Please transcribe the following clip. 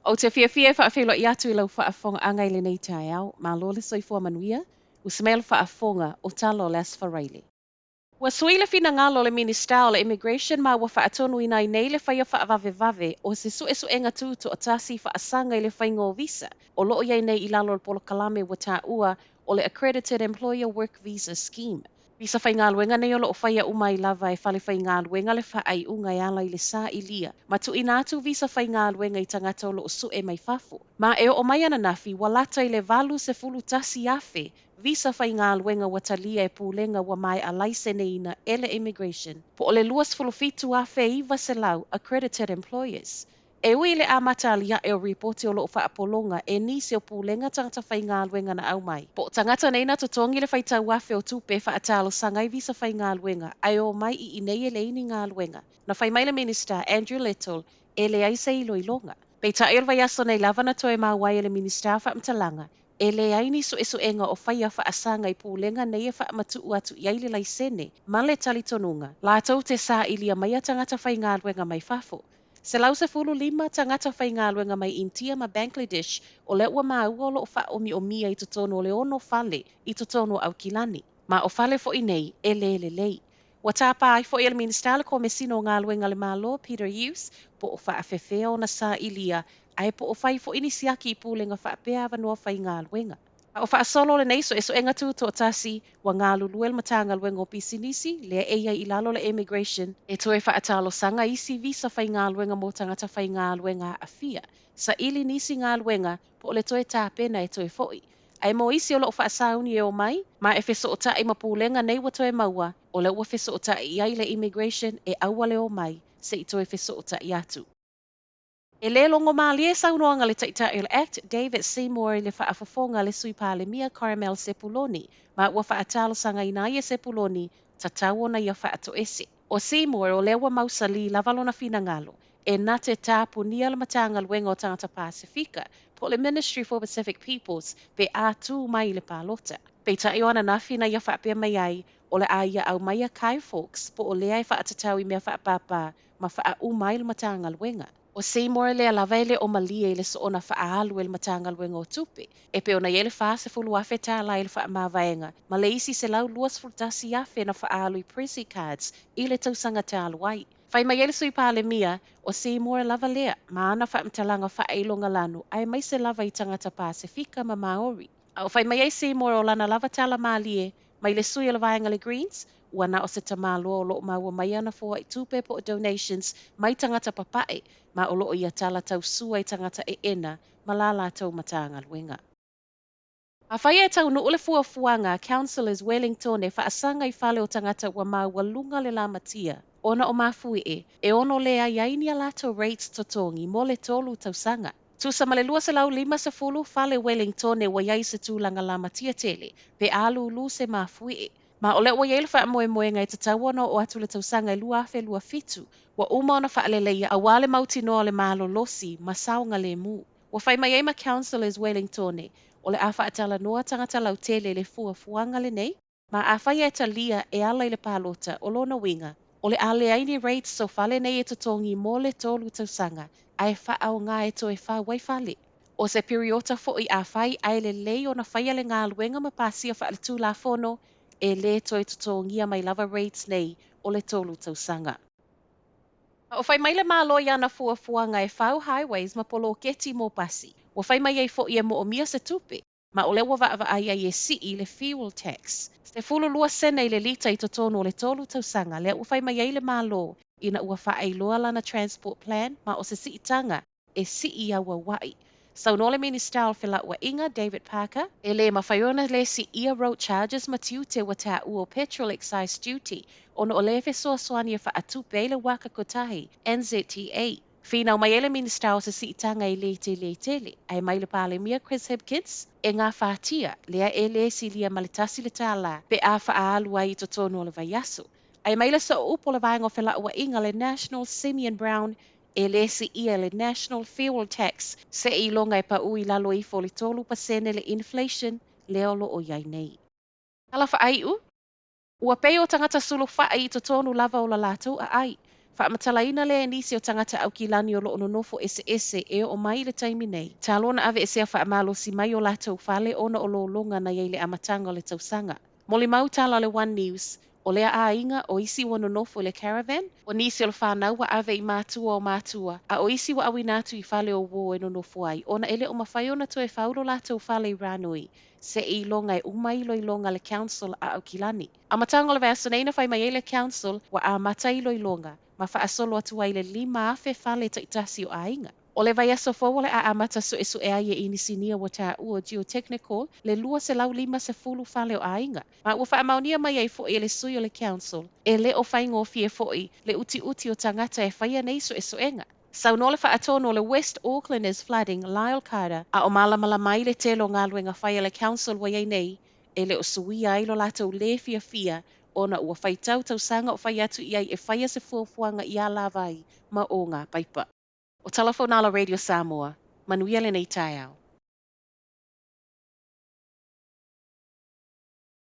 Ou te fiafia e faafeiloai atu i lau faafofogaaga i lenei taeao. Malo le soifua manuia. Usi mai le faafofoga o tala o le Aso Faraile. Ua sui le finagalo o le Minisita o le Immigration ma ua faatonuina ai nei le faia faavavevave o se suesuega tutoatasi faasaga i le faiga o visa o loo i ai nei i lalo o le polokalame ua taua o le Accredited Employer Work Visa Scheme. Visa faigaluega nei o loo faia uma ai lava e fale faigaluega le faaiuga e ala i le sailia ma tuuina atu visa faigaluega i tagata o loo sue mai fafo. Ma e oo mai ananafi ua lata i le 81,000 visa faigaluega ua talia e pulega ua maea laiseneina e le Immigration po o le 27,900 accredited employers. E ui i le amata aliae o ripoti o loo faapologa e nisi o pulega tagata faigaluega na aumai. Po o tagata nei na totogi le faitau afe o tupe faatalosaga ai visa faigaluega ae o mai i inei e leai ni galuega. Na fai mai le Minisita Andrew Little e leai se iloiloga. Peitai o le vaiaso nei lava na toe maua ai e le Minisita faamatalaga e leai ni suesuega o faia faasaga i pulega nei e faamatuu atu i ai le laisene ma le talitonuga. Latou te sailia maia tagata faigaluega mai fafo. 115 tagata faigaluega mai Initia ma Bangladesh o lea ua maua o loo faaomiomia i totonu o le 6 fale i totonu o Aukilani. Ma o fale foi nei e le lelei. Ua tapa ai foi e le Minisita le Komesina o Galuega a le Malo Peter Hughes po o faafefea ona sailia ae po o fai foi ni siaki i pulega faapea avanoa faigaluega. A o faasolo lenei suesuega tutoatasi ua galulue le Matagaluega o Pisinisi lea e i ai i lalo o le Immigration e toe faatalosaga isi visa faigaluega mo tagata faigaluega aafia. Saili nisi galuega po o le toe tapena e toe foi. Ae mo isi o loo faasauni e omai, ma e fesootai ma pulega nei ua toe maua, o lea ua fesootai i ai le Immigration e aua le omai se'i toe fesootai atu. E le logomalie saunoaga a le Taitai o le ACT David Seymour i le faafofoga a le Sui Palemia Carmel Sepuloni ma ua faatalosagaina ai e Sepuloni tatau ona ia faatoese. O Seymour o lea ua mausali lava lona finagalo e na te tapunia le Matagaluega o Tagata Pasefika po o le Ministry for Pacific Peoples pe a tū mai i le palota. Peitai o ananafi na ia faapea mai ai o le a ia aumaia Guy Fawkes po o lea e faatatau i mea faapāpā ma faauma ai le Matagaluega. O Seymour lea lava e le o malie i le soona faaalu e le Matagaluega o Tupe. E pei ona i ai le $40,000 i le faamavaega ma le isi $121,000 na faaalu i Prezzy Cards i le tausaga talu ai. Fai mai ai le Sui Palemia, o Seymour lava lea, ma ana faamatalaga faailogalanu aemaise lava i tagata Pasefika ma Maori. A o fai mai ai Seymour o lana lava tala malie mai le sui o le vaega le Greens, ua na o se tamāloa o loo maua mai ana foai tupe po o donations mai tagata papae ma o loo ia tala tausua i tagata eena ma la latou Matagaluega. Afai e taunuu le fuafuaga Councillors Wellington e faasaga i fale o tagata ua maualuga le lamatia ona o mafuie e ono leai ai ni a latou rates totogi mo le 3 tausaga. Tusa ma le 250 fale Wellington ua i ai se tulaga lamatia tele pe a lūlū se mafuie. Ma o lea ua i ai le faamoemoega e tatau ona oo atu le tausaga e 2027 ua uma ona faaleleia auā le mautinoa o le malolosi ma saogalemu. Ua fai mai ai ma Councillors Wellington o le a faatalanoa tagata lautele i le fuafuaga lenei ma afai e talia e ala i le palota o lona uiga o le a leai ni rates o fale nei e totogi mo le 3 tausaga ae faaaoga e toe fau ai fale. O se piriota foi afai ae lelei ona faia le galuega ma pasia faaletulafono e lē toe totogia mai lava rates nei o le 3 tausaga. A o fai mai le Malo i ana fuafuaga e fau highways ma poloketi mo pasi. Ua fai mai ai foi e moomia se tupe, ma o lea ua vaavaai ai e sii le fuel tax. 12 sene i le lita i totonu o le 3 tausaga, lea ua fai mai ai le Malo ina ua faailoa lana transport plan ma o se siitaga e sii auauai. Saunoa le Minisita o Felauaiga David Parker, e le mafai ona le siia road charges ma tiute ua taua o petrol excise duty ona o le fesoasoani e faatupe ai le Waka Kotahi NZTA. Finau mai ai le Minisita o se siitaga e le tele tele, ae mai le Palemia Chris Hipkins e gafatia lea e le silia ma le $1 pe a faaalu ai i totonu o le vaiaso. Ae mai le sooupu o le vaega o felauaiga le National Simeon Brown e le siia le National Fuel Tax seiloga e pau i lalo ifo o le 3% le inflation lea o loo i ai nei. Tala faaiu, ua pei o tagata sulufai i totonu lava o la latou aai. Faamatalaina lea e nisi o tagata Aukilani o lo o nonofo eseese e oo mai i le taimi nei, talu ona aveesea faamalosi mai o latou fale ona o lologa na i ai i le amataga o le tausaga. Molimau tala a le One News, o lea aiga, o isi ua nonofo i le caravan, o nisi o le fanau ua ave i matua o matua, a o isi ua auina atu i fale o uō e nonofo ai, ona e le o mafai ona toe fau lo latou fale i Ranui, seia iloga e uma iloiloga a le Council a Aukilani. Amataga o le vaiaso nei na fai mai ai le Council ua amata iloiloga ma faasolo atu ai le 5,000 fale taitasi o aiga. O le vaiaso fou o le a amata suesue ai e inisinia ua taua o Geotechnical le 250 fale o aiga. Ma ua faamaonia mai ai foi e le sui o le Council, e le o faigofie foi le utiuti o tagata e faia nei suesuega. Saunoa le faatonu o le West Auckland is Flooding, Lyle Carter, a o malamalama ai le tele o galuega fai a le Council ua i ai nei, e le o suia ai lo latou lē fiafia ona ua faitau tausaga o fai atu i ai e faia se fuafuaga i alavai ma ogapaipa. O Tala Fonala Radio Samoa, manuia lenei taeao.